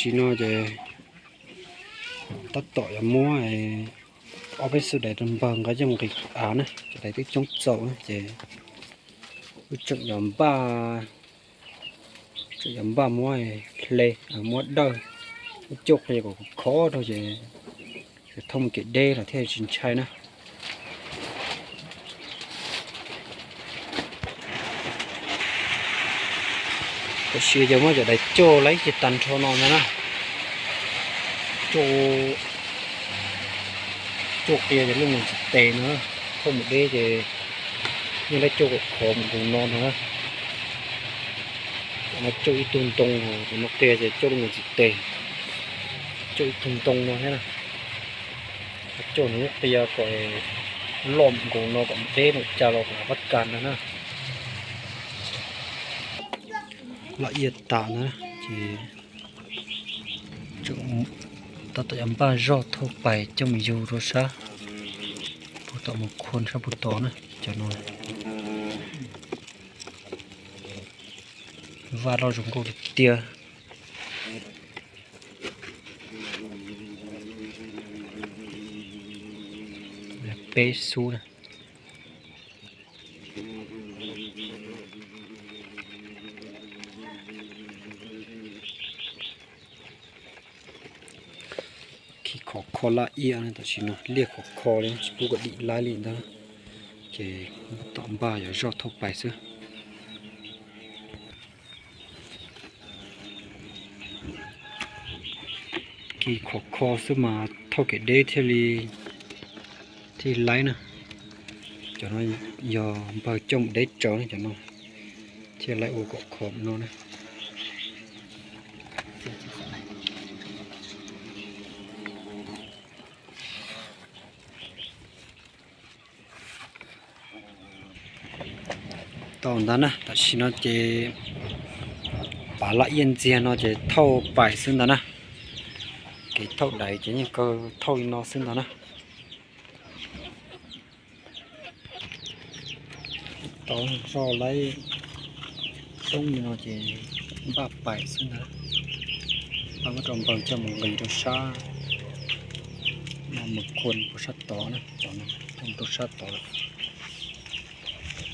Tam sim no ces tab tom yuav muab ob peb xuab dais rau npawg nqa coj mus nqis av na, cov dais twb coob txaus na ces wb tseem yuav npaj, tseem yuav npaj muab hle, muab dawj, muab cuaj qhia kom khov rau ces yog thooj mus kev deb los thiaj tsis ntshai na. Tam sim yog muab cov dais cuaj laib kiag tag nrho no ntag na. Cuaj, cuaj qhia ces lub nus tsis tes no, thooj mus deb ces yeej laib cuaj kom khov mus nkaus no ntag na. Cov no cuaj ib tug ntoo, cov no qhia ces cuaj lub nus tsis tes, cuaj ib tug ntoo no thiab na. Cuaj no qhia kom loj mus nkaus no kom deb mus cas los kom pab kas ntag na. Laj iaj tas na, ces tab tom yuav npaj zoj thauj pais coj mus yug rau sab puag tom mus khua sab puag tod na. Cov no vaj loj zoo nkauj tiag tiag. Peb xub na. Khi khov kho laj iaj, tam sim no liaj khov kho li tsis pub kom dim laib li ntag, ces tom npaj yuav zoj thauj pais xwb. Khi khov kho xwb mas thauj kev deb thiaj li, thiaj li laib na. Cov no yog npawg coj mus deb tsawv na, cov no thiaj laib ua kom khov no na. Tau ntag na, tam sim no ces pav laj iaj ntxiag no ces thauj pais xwb ntag na. Kev thauj dais ces yeej kawg thauj li no xwb ntag na. Tau zoj laib xoob li no ces npaj pais xwb ntag. Npaj muab rau npawg coj mus nqis rau sab no, mus khua rau sab tod na, cov no rau sab tod lawm.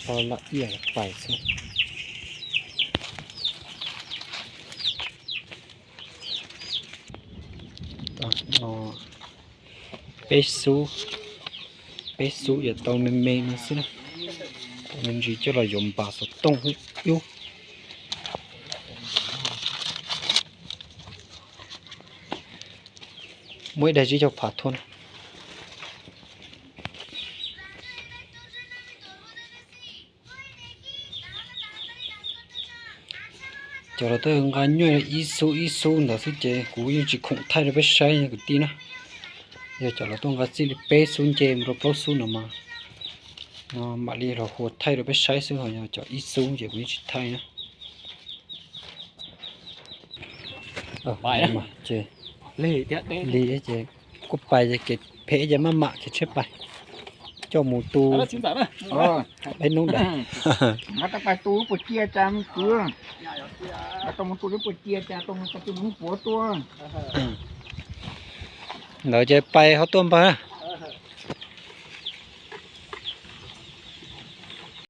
Tau laj iaj pais xwb. Peb xub, peb xub yuav tau me me no xwb na. Tau me ntsis coj los yuav npas xov tooj ub. Muaj ib daim tsib caug phav thuam. Cov los tuaj nqa nyuaj ib xub ib xub ntawd xwb ces kuv yeej tsis khoom thaij rau peb saib kwv tij na. Yog cov los tuaj nqa txij li peb xub nce mus rau plaub xub no mas, no mam li los hu thaij rau peb saib xwb, ho yog cov ib xub ces kuv yeej tsis thaij na. Ces li ces kuj pais ces kev phem ces maj mam khiav tshiab pais coj mus tu peb noob dais. Ntawd ces pais ho tuaj npawg.